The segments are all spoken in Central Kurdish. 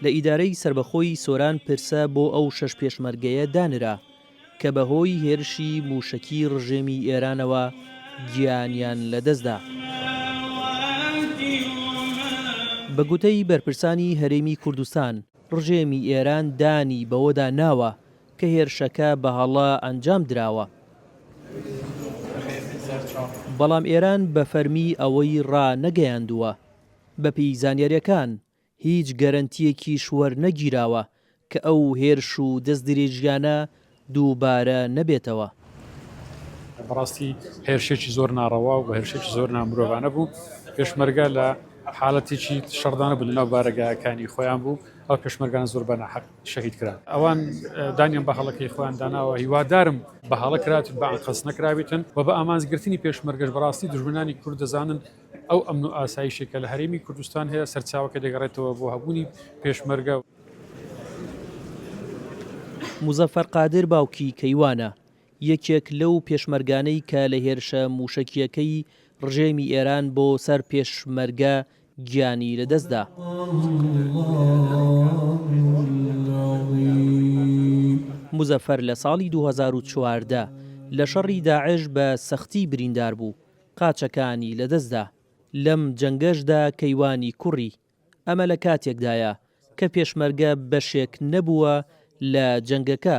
لە ئیدارەی سەربەخۆی سۆران پرسە بۆ ئەو شەش پێشمەرگەیە دانرا کە بەهۆی هێرشی مووشەکی ڕژێمی ئێرانەوە گیانیان لەدەستدا. بە گوتەی بەرپرسانی هەرێمی کوردستان، ڕژێمی ئێران دانی بەوەدا ناوە کە هێرشەکە بە هەڵە ئەنجام دراوە. بەڵام ئێران بە فەرمی ئەوەی ڕانەگەیاندووە. بەپێی زانیارییەکان، هیچ گەرەنتییەکیش وەرنەگیراوە کە ئەو هێرش و دەستدرێژییانە دووبارە نەبێتەوە. بەڕاستی هێرشێکی زۆر ناڕەوا و هێرشێکی زۆر نامرۆڤانە بوو. پێشمەرگە لە حالەتێکی شەڕدا نەبوو، لەناو بارەگاکانی خۆیان بوو. ئەو پێشمەرگانە زۆر بە ناحەق شەهید کران. ئەوان دانیان بە هەڵەکەی خۆیان داناوە. هیوادارم بە هەڵە کرابێتن، بە ئەنقەست نەکرابێتن و بە ئامانجگرتنی پێشمەرگەش بەڕاستی دوژمنانی کورد دەزانن ئەو ئەمن و ئاسایشێک کە لە هەرێمی کوردستان هەیە سەرچاوەکە دەگەڕێتەوە بۆ هەبوونی پێشمەرگە. موزەفەر قادر باوکی کەیوانە، یەکێک لەو پێشمەرگانەی کە لە هێرشە مووشەکییەکەی ڕژێمی ئێران بۆ سەر پێشمەرگە گیانی لەدەستدا. موزەفەر لە ساڵی 2014 لە شەڕی داعش بە سەختی بریندار بوو، قاچەکانی لەدەستدا، لەم جەنگەشدا کەیوانی کوڕی، ئەمە لە کاتێکدایە کە پێشمەرگە بەشێک نەبووە لە جەنگەکە.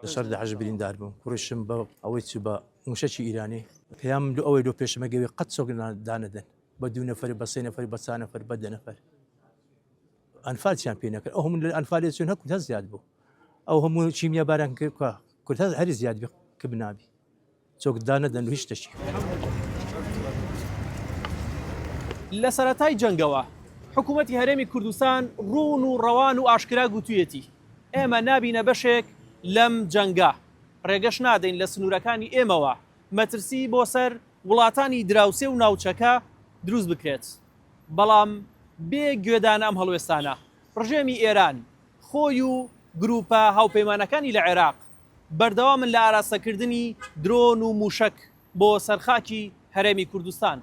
لە شەڕی داعش بریندار بووم، کوڕیشم بە ئەوەی چوو بە مووشەکی ئیرانی، پەیامم لۆ ئەوەی لۆ پێشمەرگە بێ قەت چۆک دانەدەن بە دوو نەفەر بە سێ نەفەر بە چار نەفەر بە دە نەفەر. ئەنفال چیان پێ نەکرد ئەو هەموو لە ئەنفالێ چون هەر کورد هەر زیاد بوو ئەو هەموو کیمیا باران کرد کوا کورد هەر هەری زیاد بێ کب نابی چۆک دانەدەن و هیچ شتێکی. لە سەرەتای جەنگەوە حکوومەتی هەرێمی کوردستان ڕوون و ڕەوان و ئاشکرا گوتوویەتی، ئێمە نابینە بەشێک لەم جەنگە، ڕێگەش نادەین لە سنوورەکانی ئێمەوە مەترسی بۆ سەر وڵاتانی دراوسێ و ناوچەکە دروست بکرێت. بەڵام بێ گوێدانە ئەم هەڵوێستانە، ڕژێمی ئێران خۆی و گرووپە هاوپەیمانەکانی لە عێراق بەردەوامن لە ئاراستەکردنی درۆن و مووشەک بۆ سەر خاکی هەرێمی کوردستان.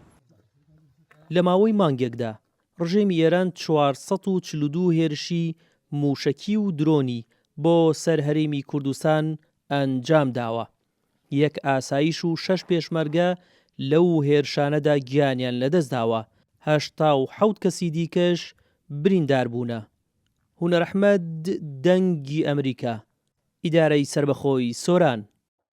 لە ماوەی مانگێکدا ڕژێمی ئێران 442 هێرشی مووشەکی و درۆنی بۆ سەر هەرێمی کوردستان ئەنجام داوە. یەک ئاسایش و شەش پێشمەرگە لەو هێرشانەدا گیانیان لەدەستداوە، 87 کەسی دیکەش برینداربوونە. هونەر ئەحمەد، دەنگی ئەمریکا، ئیدارەی سەربەخۆی سۆران.